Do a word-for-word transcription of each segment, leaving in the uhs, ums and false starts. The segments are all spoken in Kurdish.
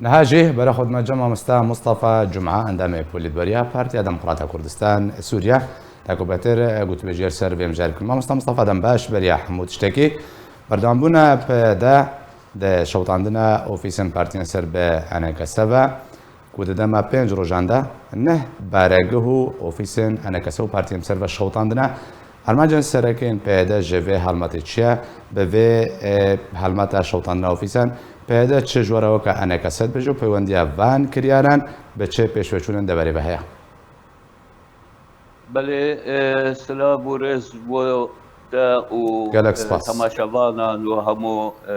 Niha jî bera xwe dime cem mamosta Mustafa Cuma, endamê polîtberiya Partiya Demokrata Kurdistan Sûriye, takobetir gotûbêjiyê ser vê mijarê bikin. Mamosta Mustafa, dem baş beriya hemû tiştekî. Berdewambûna P Y D di şewitandina ofîsên partiyên ser bi E N K S ve, ku di dema pênc rojan de neh baregih û ofîsên E N K S û partiyên ser ve şewitandine. Armancên sereke yên P Y D ji vê helmetê çi ye? Bi vê, e, helmeta şewitandina ofîsan, P Y D çi ji we re weke E N K S dibêje û peywendiya van kiryaran bi çi pêşveçûnên deverê ve heye? Belê, e, silav û rêz ji bo te û, Gelek e, spas. Temaşevanan û hemû, e,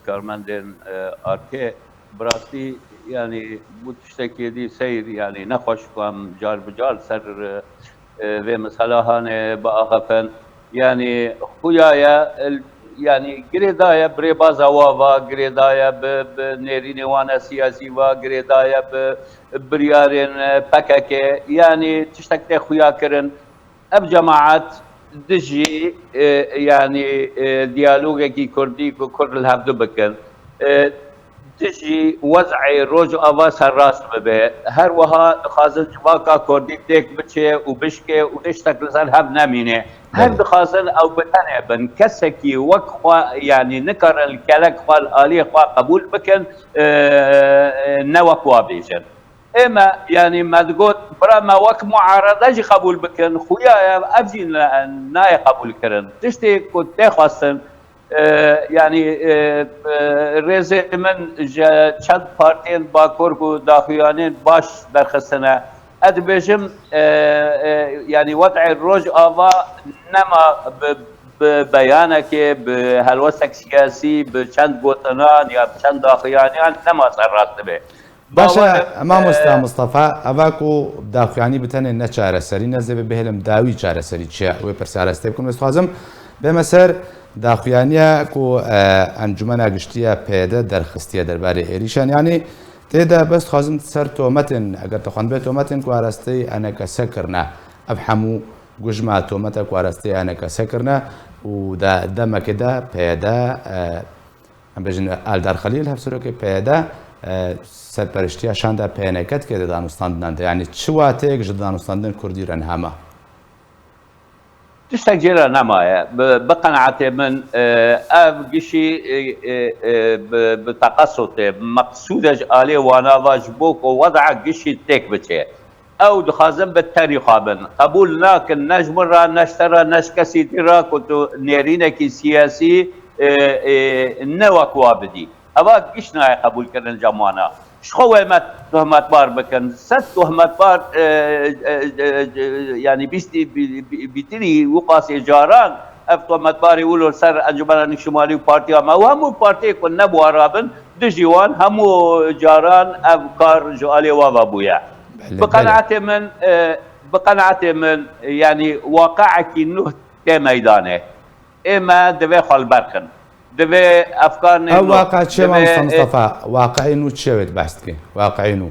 karmendên, e, Arkê. Bi rastî, yanî, bû tiştekê dî seyr, yanî, nexweş ku em car bi car ser, e, vê meselehanê biaxifin. Yanî, xuya ye, el-, yanî, girêdaye bi rêbaza wa va, girêdaye bi, bi nêrînê wan e siyasî va, girêdaye bi biryarên, e, P K K. Yanî, tiştek tê xuya kirin. Ev cemaet dijî, e, yanî, e, diyalogekî kurdî ku kurd li hevdu bikin, e, dijî wez'ê Rojava serrast bibe. Her wiha dixwazin civaka kurdî têk biçe û bişke û tiştek li ser hev nemîne. Her Belê. Dixwazin ew bi tenê bin. Kesekî wek xwe, yanî nikarin li kelek xwe, li aliyê xwe qebûl bikin, e, e, ne wek wa bêjin. Ê me, yanî me digot, bira me wek muarede jî qebûl bikin, xuya ye, ev jî ne-, nayê qebûlkirin. Tiştê ku tê xwestin, e, yanî, e, e, rêzê min ji çend partiyên Bakur ku daxuyaniyên baş derxistine. Ez dibêjim, e, e, yanî wez'ê Rojava nema bi, bi beyanekê, bi helwestek siyasî, bi çend gotinan ya bi çend daxuyaniyan nema serrast dibe. Baş e, Bawer, mamosta e, Mustafa, eva ku daxuyanî bi tenê ne çareserî, ne zêde bihêlim dawî çareserî çi ye? Wê pirsiyara ez tê bikim, ez dixwazim bême ser daxuyaniya ku, e, Encûmena Giştî ya P Y D derxistiye derbarê êrîşan. Yanî tê de bes dixwazim ser tometên, eger te xwendibê tometên ku arasteyî E N K S kirine, ev hemû gujma tometa ku arasteyî E N K S kirine û de demekê de P Y D, e, Em bêjin, Eldar Xelîl, hevserokê P Y D, e, serperiştiya şanda P N K dike di danûstandinan de. Yanî çi wateyek ji danûstandin kurdî re niha ma? Tiştek jê re nemaye. Bi, bi qenaetê min, e, ev gişî, e, e, e, bi, bi teqesutê, bi meqsûde ji alê wana va ji bo ku weda gişî têk biçe. Ew dixwazin bi tenî xwe bin. Qebûl nakin ne ji min re, ne ji te re, ne ji kesî dî re ku tu nêrînekî siyasî, e, e, ne wek wa bidî. Eva giş nayê qebûlkirin cem wana. Ji xwe wê me tohmetbar bikin. Sed tohmetbar, e, e, e, e, yanî bîstî, bî-, bî-, bîtirî û qasê caran ev tohmetbarê wilo li ser Encûmena Niştimanî û partiya me û hemû partiyê ku ne bi wa re bin, dijî wan hemû caran ev kar ji alê wa ve bûye. Belê, Bi belê. qenaetê min, e, bi qenaetê min, e, yanî waqiekî nû tê meydanê. Ê me divê xwe li ber xin. Divê efkarnê Ev nû, waqa çi ye, divê, Mamosta e, Mustafa? Waqiê nû çi ye wê tu behs dikî? Waqiê nû.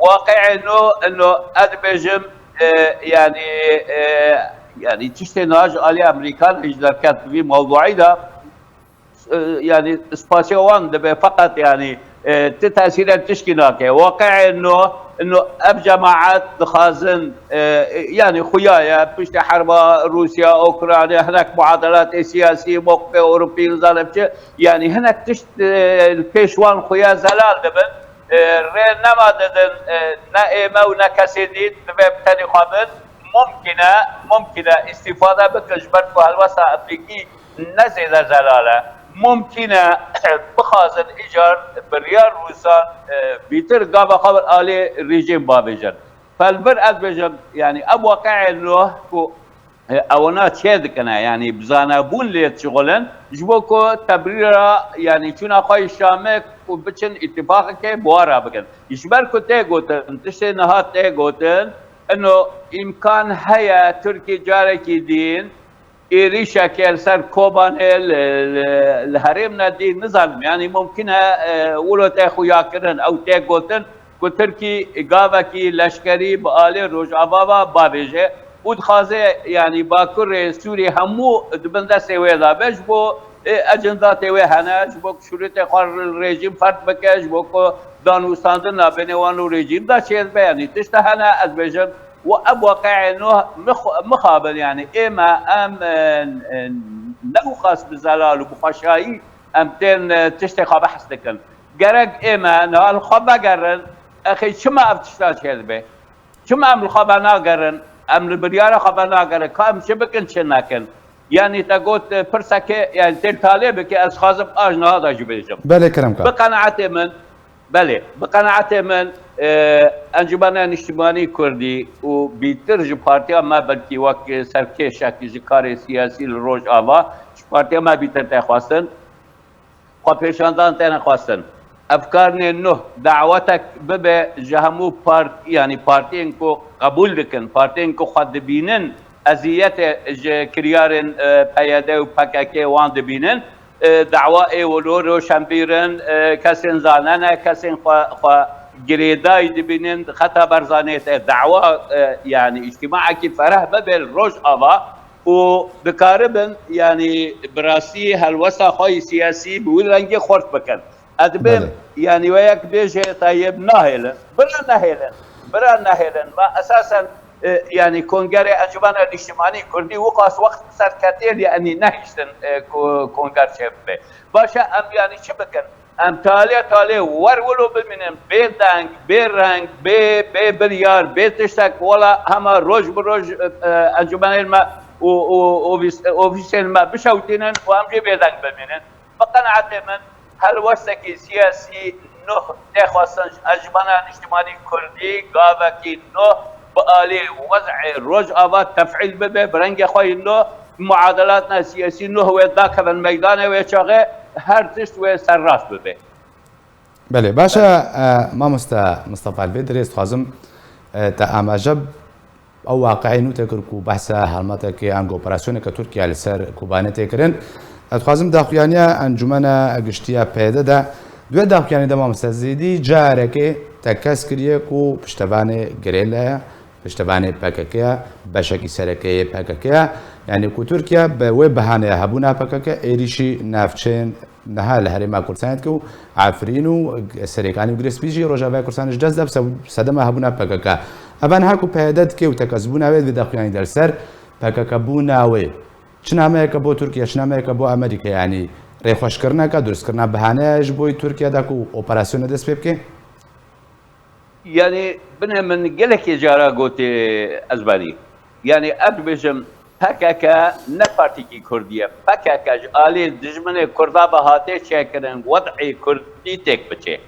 Waqiê nû, nû ez dibêjim, e, yanî, e, yanî tiştê niha ji alî Amerîkan jî derket bi vî mewduî de. E, yanî spasiya wan dibe, feqet yanî, e, ti tesîrek tişkî nake. Waqiê no, no ev cemaet dixwazin, e, yanî xuya ye, piştî herba Rûsya, Ukrayna, hinek muadelatê siyasî, mewqifê Ewropî, nizanim çi, yanî hinek tişt, e, li pêş wan xuya zelal dibin. E, rê nema didin, e, ne ê me û ne kesê dî, divê bi tenî xwe bin. Mumkin e, mumkin e îstîfade bikin, ji ber ku helwesta Amerîkî ne zêde zelal e. Mumkin e bixwazin îcar biryar Rûsan, e, bîtir gava xwe alê rejîm bavêjin. Felbir ez bêjim, yanî ev waqiê nû ku, e, ewna çê dikine, yanî bi zanebûn lê dişixulin, ji bo ku tebrîra, yanî çûna xwe yî Şamê ku biçin îtîfaqekê bi wan re bikin. Ji ber ku tê gotin, tiştê niha tê gotin, ino îmkan heye Tirkî carekî din êrîşeke li ser Kobanê li, li, li herêmne dî nizanim. Yanî mumkin e, e, wilo tê xuyakirin, ew tê gotin ku Tirkî gavekî leşkerî bi alê Rojava ve bavêje û dixwaze, yanî Bakurê Sûrî hemû di bin destê wê de be ji bo Ê, ecendatê wê hene, ji bo ku şûretê xwe li rejîm ferd bike, ji bo ku danûstandin nabênê wan û rejîm de çêdibe, yanî tişta hene, ez bêjim, û ev waqiê nuh mix-, mixabin, yanî ê me em, e, e, ne û xas bi zelal û bi xweşayî em tên, e, tiştê xwe behs dikin. Gerek ê me niha li xwe vegerin, exê çima ev tişta çêdibe? Çima em li xwe venagerin? Em li biryara xwe venagerin. Ka em çi bikin, çi nekin? Yanî te got, e, pirseke, yanî tê talê bike, ez xwazim aj niha de jî bêjim. Belê, kerem ka. Bi qenaetê min, belê, bi qenaetê min, e, Encûmena Niştimanî Kurdî û bîtir ji partiya me belkî wek serkêşekî ji karê siyasî li Rojava, ji partiya me bîtir tê xwestin. Xwepêşandan têne xwestin. Efkarnên nuh, dawetek bibe ji hemû part-, yanî partiyên ku qebûl dikin, partiyên ku xwe dibînin, eziyetê ji kiryarên, e, P Y D û P K K wan dibînin, e, dawa ê wilo roşenbîr in, e, kesên zane ne, kesên xwe, xwe girêdayî dibînin, xeta Barzaniyê te dawa, e, yanî îctimaekî fereh bibe li Rojava, û dikaribin, yanî bi rastî helwesta xwe yî siyasî bi wî rengî xurt bikin. Ez dibêm, Belê. yanî we yek bêje, Tayyib, nahêlin. Bira nehêlin. Bira nehêlin. Me esasen, e, yanî Kongerê Encûmena Niştimanî Kurdî wiqas wext bi ser ketê, yanî nehiştin, e, ko-, konger çêbibe. Baş e, em yanî çi bikin? Em talê talê wer wilo bimînin, bê deng, bê reng, bê, bê biryar, bê tiştek, wela hema roj bi roj, e, e, encûmenên me û, û, û ofîs-, ofîsên me bişewtînin û em jî bêdeng bimînin. Bi qenaetê min, helwestekî siyasî nuh tê xwestin ji Encûmena Niştimanî Kurdî, gavekî nuh bi alî wez'ê Rojava tef'îl bibe, bi rengê xwe yî nuh, muadelatna siyasî nuh wê dakevin meydanê, wê çaxê her tişt wê serrast bibe. Belê, baş e, Belê. e, mamoste Mistefa, li vê dirê ez dixwazim, e, te amaje ew waqiê nû tê kir ku behsa helmetekê an operasyoneke Tirkiye li ser Kobanê tê kirin. Ez dixwazim daxuyaniya Encûmena Giştî ya P Y D de, di wê daxuyanî de mamoste zêdî carekê te kes kiriye ku piştevanê gerîla ye, piştevanê P K K ye, beşekî sereke yê P K K ye. Yanî ku Tirkiye bi wê behaneyê hebûna P K K êrîşî navçeyên niha li Herêma Kurdistanê dike û Efrîn û Serêkanî û Girê Spî jî Rojavayê Kurdistanê ji dest da bi se-, sedema hebûna P K K. Eva niha ku P Y D dike û tekezbûna wê di vê daxuyanî de li ser P K K bûna wê çi nameyeke bo Tirkiye, çi nameyeke bo Amerîka, yanî rêxweşkirineke, durustkirina behaneya ji bo Tirkiye da ku operasyonê dest pê bike? Yanî binê min gelekê cara gotê, ez benî. Yanî ez dibêjim P K K ne partîkî kurdî ye. P K K ji alî dijminê kurda ve hate çêkirin, wed'ê kurdî têk biçe.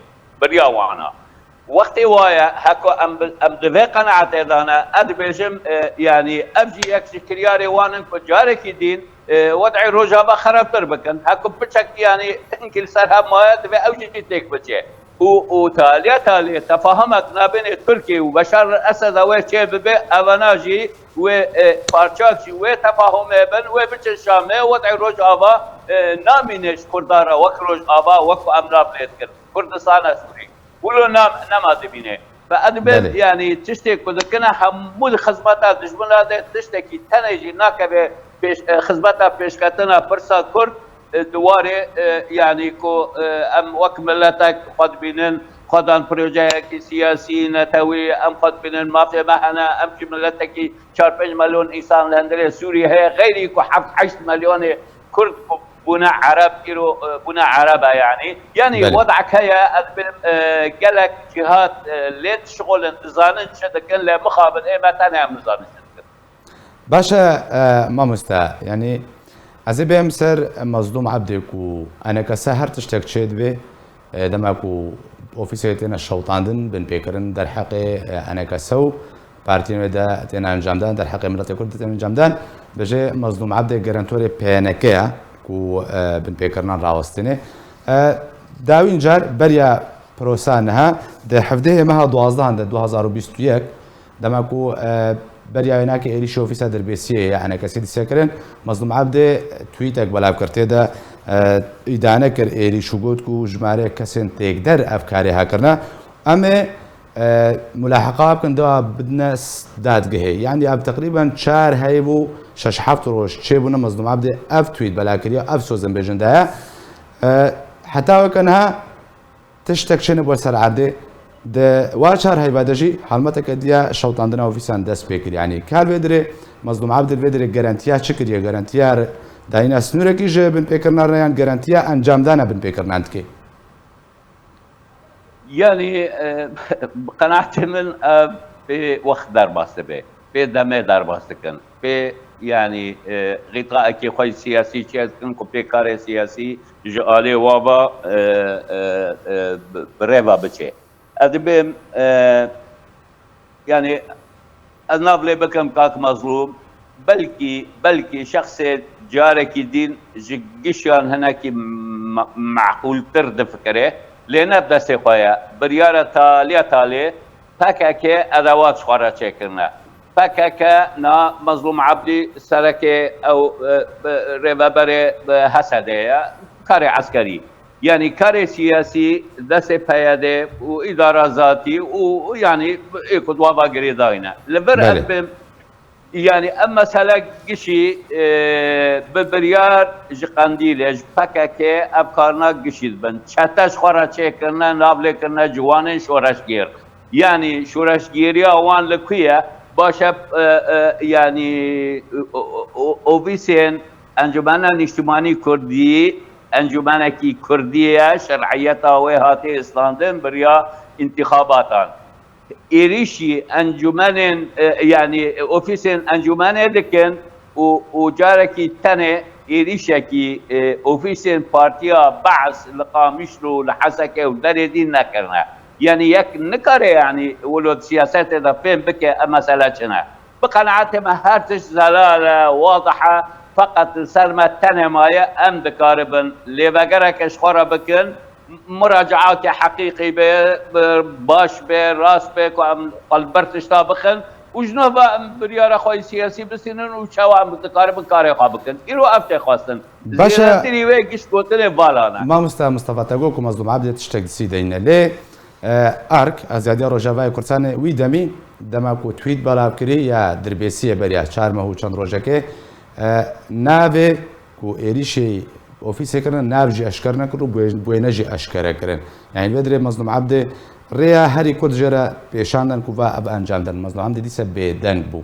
Biriya wan e. Wextê waye, heko em bi, em di vê qenaetê de ne, ez dibêjim, e, yanî ev jî yek ji kiryarê wan in ku carekî din, e, wed'ê Rojava xerabtir bikin. Heko piçek, yanî hinkî li ser hev maye, divê ew jî têk biçe. Û, û taliya talê tefahumek nabênê Tirkiye û Beşar el-Esed wê çê bibe, evana jî wê, e, parçak jî wê tefahumê bin, wê biçin Şamê, wed'ê Rojava, e, namîne ji Kurdan re wek Rojava, wek ku em navlê dikin. Kurdistana Sûrî. Wilo nam, nema dimîne. Ve ez dibêm, Belê. yanî tiştê ku dikine hemû di xizmeta dijmina de, tiştekî tenê jî nakeve pêş, e, xizmeta pêşketina pirsa Kurd, e, di warê, e, yanî ku, e, em wek miletek xwe dibînin, xwedan projeyekî siyasî, netewî, em xwe dibînin mafê me hene, em jî miletekî çar pênc milyon însan li hundirê Sûrî heye, xeyrî ku heft heşt milyonê Kurd ku bûne Ereb, îro, e, bûne Ereb e yanî. Yanî Belê. wed'ek heye, ez dibêm, e, gelek cîhat, e, lê dişixulin, dizanin çi dikin, lê mixabin ê me tenê em nizanin çi dikin. Baş e, e, mamoste, yanî ez ê bêm ser Mazlûm Ebdê ku enekese her tiştek çêdibe, e, dema ku ofîsê têne şewtandin, binpêkirin derheqê, e, enekese û partiyên wê de têne encamdan, derheqê miletê Kurd de têne encamdan, bêje Mazlûm Ebdê gerentorê P N K ye ku, e, binpêkirinan rawestîne. E, dawîn car beriya prosa niha di hevdehê meha duwazdehan de du hazar û bîst û yek, dema ku, e, beriya wê nake êrîşî ofîsa Dirbêsiyê ya enekesî dîse kirin, Mazlûm Ebdê tweetek belav kir, tê de, e, îdane kir êrîş û got ku jimareyek kesên têkder ev karê ha kirine. Em ê E, mulaheqa bikin, dewa bidine s-, dadgehê. Yani ev teqrîben çar heyv û şeş heft roj çêbûne Mezlûm Ebdê ev tweet bela kiriye, ev soz em bêjin daye. E, heta weke niha tiştek çêne bo ser erdê. Di wa çar heyva de jî halmeteke diya şewtandina ofîsan dest pê kir. Yani kar vê dirê Mezlûm Ebdê vê dirê garantiya çi kiriye? Garantiya dayîna sinûrekî ji binpêkirina re yan garantiya encamdana binpêkirina dike? Yani, e, bi qenaetê min ev pê wext derbas dibe, pê demê derbas dikin, pê, yani, e, xîtaekî xwe siyasî çêdikin ku pê karê siyasî ji alê wa ve, e, e, e, bi, bi rê ve biçe. Ez dibêm, e, yani, ez nav lê bikim kak Mezlûm, belkî, belkî şexsê carekî din ji gişiyan hinekî me-, meqûltir difikire, lê ne bi destê xwe ye. Biryara taliya talê P K K edewat ji xwe re çêkirine. P K K na Mezlûm Ebdî serekê ew, e, e, rêveberê, e, H S D ye, karê eskerî. Yani karê siyasî destê P Y D û îdara zatî û, û yani ê ku di wa va girêdayî ne. Li vir Belê. ez bêm, yani ev mesele gişî, e, bi biryar ji Qendîlê, ji P K K ev karina gişî dibin. Çete ji xwe re çêkirine, nav lê kirine ciwanên şoreşgêr. Yani şoreşgêriya wan li ku ye? Baş e, e, e, yani o, o, o, ofîsên Encumena Nîştimanî Kurdî, encûmenekî kurdî ye, şer'iyeta wê hatiye îslandin bi riya întîxabatan. Êrîşî encûmenên, e, yanî ofîsên encûmenê dikin û, û carekî tenê êrîşekî, e, ofîsên partiya Be's li Qamişlo, li Heseke û derê dî nekirine. Yanî yek nikare, yanî wilo di siyasetê de fêm bike ev mesele çi ne. Bi qenaetê me her tişt zelal e, wadih e, feqet li ser me tenê maye, em dikaribin lêvegereke ji xwe re bikin, muracaeke heqîqî be, baş be, rast be ku em xwe li ber tişta bixin û ji nava em biryara xwe yê siyasî bistînin û çawa em dikaribin karê xwe bikin. Îro ev tê xwestin. Baş e. Zêdetirî wê giş gotinê vala ne. Mamoste Mistefa, te got ku Mezlûm Ebdê tiştek disî deyne. Lê, e, ARK, Azadiya Rojavayê Kurdistanê, wî demî dema ku tweet belav kirî ya Dirbêsiyê beriya çar meh û çend rojekê, e, navê ku êrîşê ofîsê kirine nav jî eşker nekir û bûye-, bûyne jî eşkere kirin. Yani vê dirê Mezlûm Ebdê rêya herî kurt jê re pêşan den ku va ev encam den. Mezlûm Ebdê dîse bêdeng bû.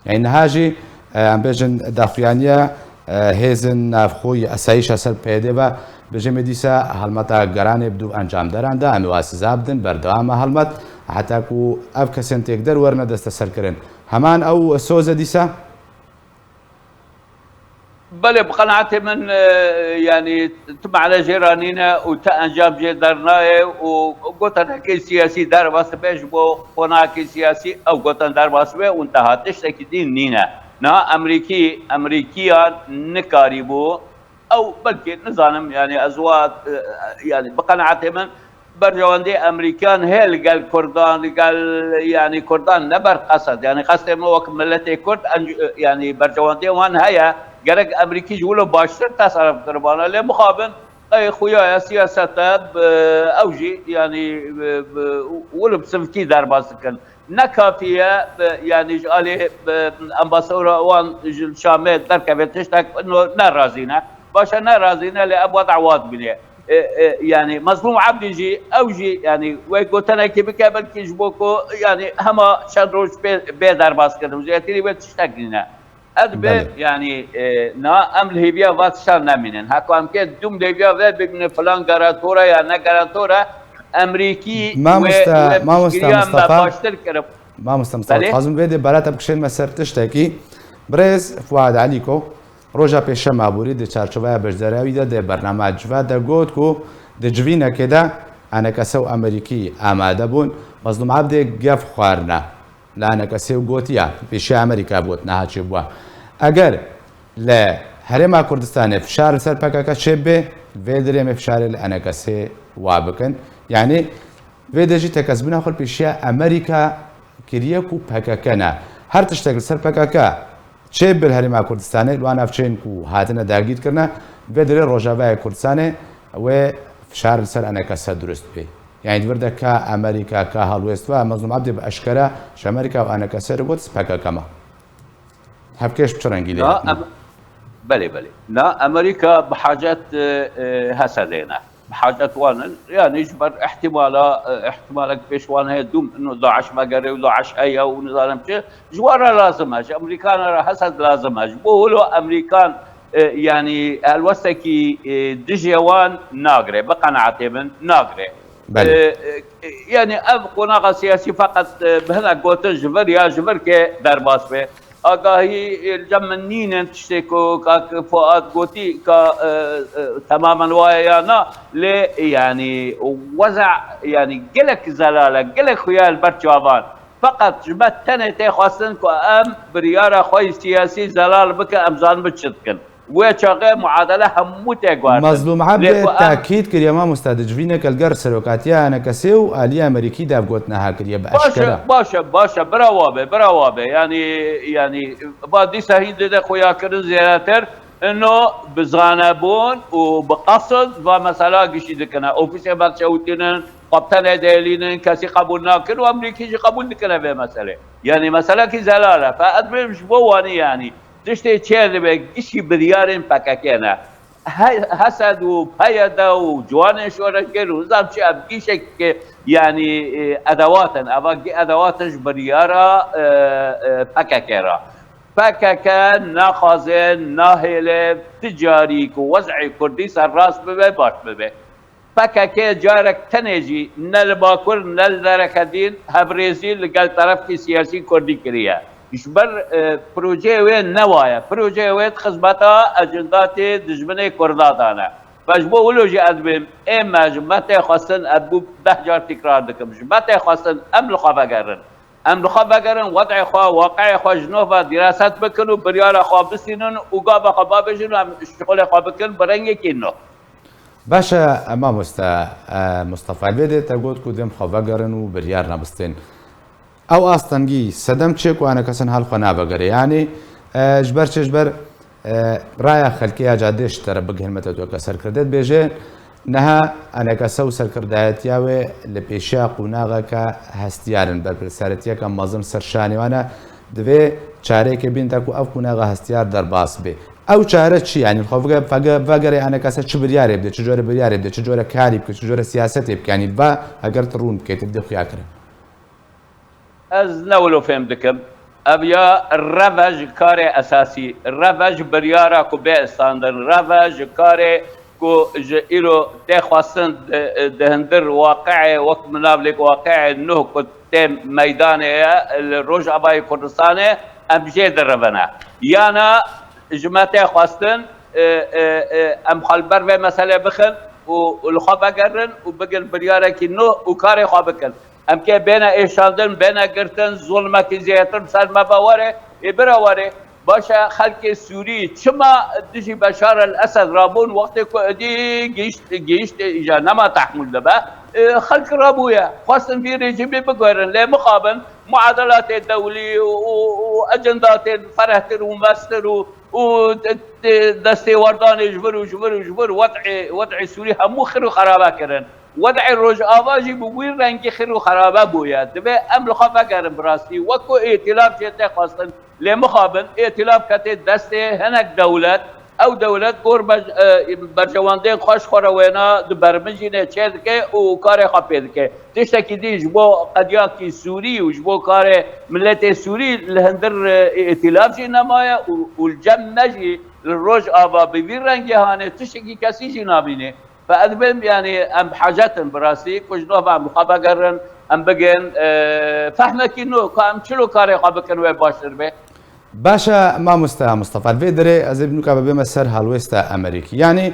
Yani niha jî, e, em bêjin daxuyaniya, e, hêzên navxwe yê esayîşa ser P Y D ve, bêjim ê dîsa helmeta geranê bi du encamdaran de, em ê wa siza bidin, berdewam e helmet, heta ku ev kesên têkder werine desteserkirin. Heman ew soz e dîsa? Belê, bi qenaetê min, e, yanî tu mane jê re nîne û tu encam jê dernayê û gotinekê siyasî derbas dibe ji bo qonakê siyasî, ew gotin derbas dibe û teha tiştekî din nîne. Niha Emerîkî, Emerîkiyan nikarîbû, ew belkî nizanim, yanî ez wa, e, yanî bi qenaetê min, berjewendê Emerîkan heye li gel Kurdan, li gel, yanî Kurdan ne ber qesed. Yanî qestê me wek miletê Kurd, en-, yanî berjewendê wan heye. Gerek Emerîkî ji wilo baştir teserruf kiribana. Lê mixabin, ey xuya ye, siyaset e, bi, ew jî, yanî, bi, bi, wilo bi sivikî derbas dikin. Ne kafî ye, bi, yanî ji alî, bi, ambasadora wan ji Şamê derkeve tiştek, no, ne razî ne. Baş e, ne razî ne, lê ev weda wa dibîne. E, e, yanî Mezlûm Ebdî jî, ew jî, yanî wê gotenekî bike, belkî ji bo ku, yanî hema çend roj bê, bê derbas kirin, zêdetirî wê tiştek nîne. Ez dibêm, Belê. yanî, e, na em li hêviya va tiştan nemînin. Heko em kê dûm li hêviya ve bibînin filan garantor e ya ne garantor e, Emerîkî Mamoste, wê, wê Mamoste piştgiriya me Mustafa. baştir kirib. Mamoste Mustafa, Belê. dixwazim vê dê bela te bikişênime ser tiştekî. Birêz Fuad Elîko, Roja pêşema borî di çarçoveya beşdariyê de di bernama Civa de got ku di civînekê de enekese û Amerîkî amade bûn. Mezlûm Ebdê gef xwarine li enekesê û gotiya, pêşiya Amerîka bût, niha çêbûwa. Eger li Herêma Kurdistanê fişar li ser P K K çêbibe, vê dirê em ê fişarê li enekesê wa bikin. Yanî vê de jî tekesbûna xwe li pêşiya Amerîka kiriye ku P K K ne. Her tiştek li ser P K K çê bi li Herêma Kurdistanê, li wan navçeyên ku hatine dagîrkirine, vê dirê Rojavayê Kurdistanê wê fişar li ser enekese durust bê. Yani di vir de ka Amerîka, ka Helwêst ve, Mezlûm Ebdî bi eşkere ji Amerîka û enekesê re got, ez P K K me. Hevkêş bi çi rengî lê Na, hatine? Em-, belê, belê. Na, Amerîka bi hacet, e, e, Hesedê ne. Bi hacet wan in. Yani ji ber ihtimala, e, ihtimalek pêş wan heye dûm ino DAIŞ vegere û DAIŞ heye û nizanim çi. Ji wan re lazim e. Ji Amerîkan re Hesed lazim e. Ji bo wilo Amerîkan, e, yani helwestekî, e, dijê wan nagire. Bi qenaetê min nagire. Belê. E, e, yani ev qonaxa siyasî feqet, e, bi hinek gotin ji vir ya ji vir ke derbas be. Agahî, e, li cem min nînin tiştê ku kak Fuat gotî ka, e, e, temamen waye ya na, lê yani weza yani gelek zelal e, gelek xuya li ber çavan. Feqet ji me tenê tê xwestin ku em biryara xwe yî siyasî zelal bikin, em zanibin çi dikin. Wê çaxê muadele hemû tê guhertin. Mezlûm Ebdê tekîd kiriye, mamoste, di civîneke li gel serokatiya enekesê û aliyê Amerîkî de ev gotina ha kiriye bi eşkere. Baş e, baş e, bira wa be, bira wa be. Yani, yani, va dîsa hîn dide xuyakirin zêdetir. Ino bi zanebûn û bi qesid va mesela gişî dikine. Ofîsê berçewtînin, xwe bi tenê dêlînin, kesî qebûl nakin û Amerîkî jî qebûl dikine vê meselê. Yani, meselekî zelal e. Fe ez bêm ji bo wanî yani. Tiştê çê dibe gişî biryarên P K K ne. He-, Hesed û P Y D û ciwanên şoreşger û nizam çi ev gişek, yani, e, edewat in. Eva gi edewat in ji biryara, e, e, P K K re. P K K naxwaze, nahêle ti carî ku wez'ê Kurdî serrast bibe, baş bibe. P K K carek tenê jî ne li Bakur ne li dereke din hevrêzî li gel terefkî siyasî Kurdî kiriye. Ji ber, e, projeyê wê ne wa ye. Projeyê wê di xizmeta ecendatê dijminê Kurda de ne. Ve ji bo wilo jî ez bêm, ê me ji me tê xwestin, ez bû deh car tîkrar dikim, ji me tê xwestin em li xwe vegerin. Em li xwe vegerin, wed'ê xwe, waqi'ê xwe ji nû ve dîraset bikin û biryara xwe bistînin û gava xwe bavêjin û em şixulê xwe bikin bi rengekî nû. Baş e, mamoste, e, Mustafa, vê dê te got ku dêm xwe vegerin û biryar nebistên. Ew astengî sedem çi ye ku enekesen hal xwe navegere? Yani, e, ji ber çi, ji ber, e, raya xelkê ya cadê ji te re bigihîn, me te tu weke serkirde dibêje, niha enekese û serkirdayetiya wê li pêşiya qonaxeke hestiyar in, berpirsaretiyeke mezin ser şanê wan e, divê çareyekê bîn te ku ev qonaxa hestiyar derbas bê. Ew çare çi ye? Yani, xwe vege-, vege-, vegere enekese çi biryarê bide, çi cure biryarê bide, çi cure karî bike, çi cure siyasetê bike, yani, va heger tu rûn bikê, tu bidê xuya kirin. Ez ne wilo fêm dikim. Ev ya rev e ji karê esasî, rev e ji biryara ku bê standin, rev e ji karê ku ji îro tê xwestin di, di hindir waqi'ê, wek min nav lêk waqi'ê nuh ku tê meydanê ye li Rojavayê Kurdistanê, em jê dirivine. Yana ji me tê xwestin, e, e, e, em xwe li ber vê meselê bixin û, û li xwe vegerin û bigin biryarekî nû û karê xwe bikin. Em kê bêne êşandin, bêne girtin, zulmekî zêdetir bi ser me ve were, ê bira were. Baş e, xelkê Sûrî çima dijî Beşar el Esed rabûn, wextê ku êdî gihişt, gihişt îja nema tehmûl dibe, e, xelk rabûye. Xwestin vî rejîmê biguherin, lê mixabin muadelatê dewlî û, û, û ecendatên ferehtir û mestir û, û de-, de-, destêwerdanê ji vir û ji vir û ji vir wed'ê, wed'ê Sûrî hemû xir û xerabe kirin. Wed'ê Rojava jî bi wî rengî xir û xerabe bûye. Divê em li xwe vegerin bi rastî. Wek ku îtîlaf jê tê xwestin, lê mixabin îtîlaf ketê destê hinek dewlet. Ew dewlet gor bej-, e, berjewendên xwe ji xwe re wêna dibermijîne, çê dike û karê xwe pê dike. Tiştekî din ji bo qediyakî Sûrî û ji bo karê miletê Sûrî li hindir, e, îtîlaf jî nemaye û, û li cem me jî li Rojava bi vî rengê hanê tiştekî kesî jî nabînê. Fe ez bêm, yanî em bi hacet in bi rastî ku ji nû ve em bi xwe vegerin, em bigên, e, fehmekî nû, ka em çilo karê xwe bikin wê baştir be. Baş e, mamoste Mustafa, li vê derê ez ê bi nûka bibême ser helwêsta Amerîkî. Yanî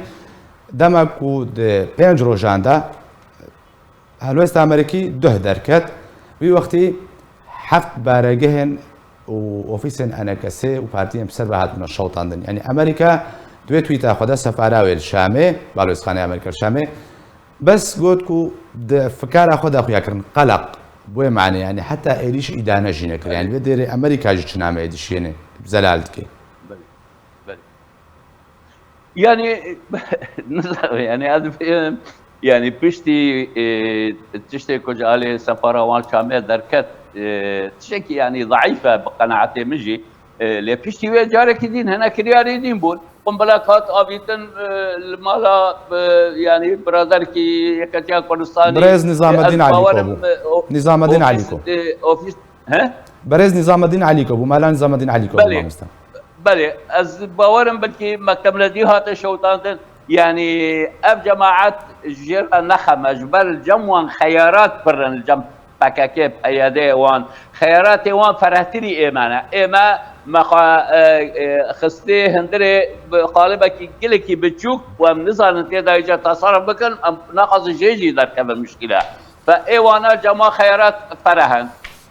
dema ku di pênc rojan de helwêsta Amerîkî duh derket, wî wextî heft baregehên û ofîsên enekesê û partiyên bi ser ve hatibûne şewitandin. Yanî Amerîka di wê twîta xwe de sefara wê li Şamê, balozxaneyê Amerîka li Şamê, bes got ku di fikara xwe de xuya kirin, qeleq, bi wê manê, yanî heta êrîş îdane jî nekir. Yanî vê derê Amerîka jî çi nameyê dişiyêne, zelal dike. Belê, belê. Yani, nizam, yani, ez dibêm, Yani piştî e, tiştê ku ji alê sefara wan çamê derket, e, tiştekî yani zayîf e bi qenaetê min jî. E, lê piştî wê carekî din hene kiryarê din bûn. Qumbilek hat avîtin e, li mala e, yani biraderkî Yeketiya Kurdistanê. Birêz Nizamedîn e, ez Alîko bawerim, bû. E, o, Nizamedîn ofîs, Alîko. E, ofîs, he? Birêz Nizamedîn Alîko bû. Mala Nizamedîn Alîko bû. Belê. Mamoste. Belê, ez bawerim belkî mektemledî hate şewitandin. Yani ev cemaet jê re nexem e, ji ber li cem wan xeyarat pir in, li cem P K K, P Y D wan. Xeyaratê wan ferehtirî ê me ne. Ê me me xwe e, e, xistê hundirê bi qalibekî gelekî biçûk û em nizanin tê de îca teserruf bikin, em naxwazin jê jî derkevin muşkîle. Fe ê wana cema xeyarat fereh in.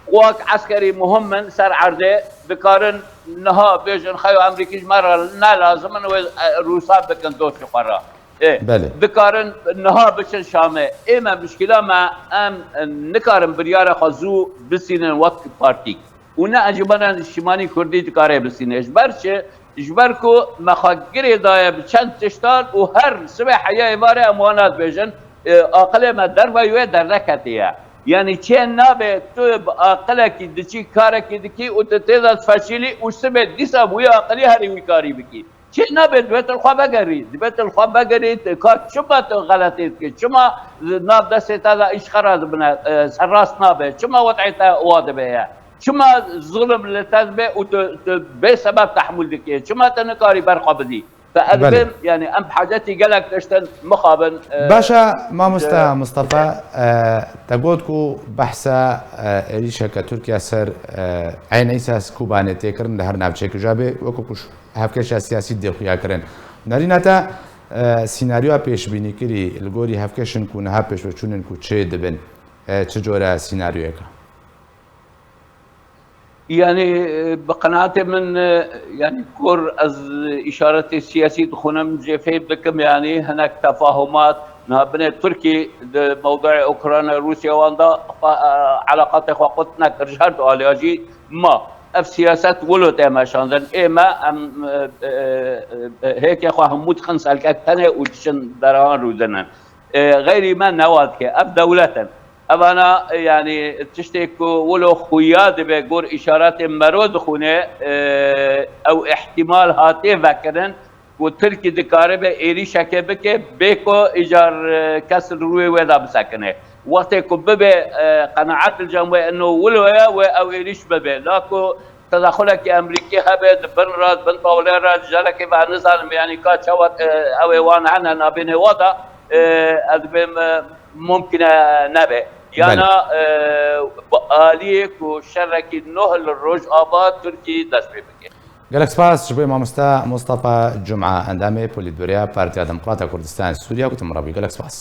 Wek eskerî muhim in ser erdê, dikarin niha bêjin xeyo Amerîkî ji me re ne lazim in, wê e, Rûsa bikin dostê xwe re. Ê, Belê. Dikarin niha biçin Şamê. Ê me muşkila me, em nikarin biryara xwe zû bisînin wek partî. Û ne Encûmena Niştimanî Kurdî dikare bisîne. Ji ber çi? Ji ber ku me xwe girê daye bi çend tiştan û her sibê heya êvarê em wana dibêjin, e, aqilê me dervayî wê derneketiye. Yani çê nabe tu bi aqilekî diçî karekî dikî û tu tê de difeşîlî û sibê dîsa bi wî aqilî herî wî karî bikî. Çê nabe, divê tu li xwe vegerî. Divê tu li xwe vegerî, tu ka çima tu xeletê dikî? Çima nav destê te de îş xera dibine, e, serrast nabe? Çima wed'ê te wa dibe ye? Çima zulm li te dibe û tu, tu bê sebeb tehmûl dikî? Çima tu nikarî ber xwe bidî? Fe ez Belê. Bim, yani em bi hacetî gelek tiştin mixabin. E, Baş e, mamoste e, Mustafa, e, te got ku behsa e, êrîşeke Tirkiye ser e, Eyn Îsa Kobanê tê kirin li her navçeyek jî be, wekî ku hevkeşa siyasî dê xuya kirin. Nerîna te, e, sînaryoya pêşbînîkirî li gorî hevkeşin ku niha pêşveçûn in ku çê dibin, e, çi cora sînaryoyek e? Yani, e, bi qenaetê min, e, yani, kur ez îşaretê siyasî dixwînim, jê fêm dikim, yani, hinek tefahumat, niha binê Tirkî di mewduê Ukrayna Rûsya wan de xwe, e, eleqatê xwe qut nekir, ji her du aliya jî ma. Ev siyaset wilo tê meşandin. Ê me em, e, e, e, hêkê xwe hemû dixin selkek tenê û diçin derewan rûdinin. E, xeyrî me newa dike. Ev dewlet in. Evana, e, yani tiştê ku wilo xuya dibe gor îşaretê mero dixwîne, e, ew îhtimal hatiye vekirin. Ku Tirkî dikaribe êrîşeke bike, bê ku îcar, e, kes li rûyê wê de bisekine. Wextê ku bibe, e, qenaet li cem wê ino wilo ye, wê ew êrîş bibe. La ku tedaxulekî Amerîkî hebe, di bin re, di bin tawlê re, carekê ve nizanim, yanî ka çawa, e, ew ê wan hene nabênê wa de, e, ez bêm, e, mumkine nebe. Yana, Belê. E, bi aliyê ku şerekî nuh li Rojava Tirkî dest pê bike. Gelek spas ji bo mamoste Mustafa Cuma, endamê Polîtbüroya Partiya Demokrata Kurdistan Sûriye, ku tu min re bûyî. Gelek spas.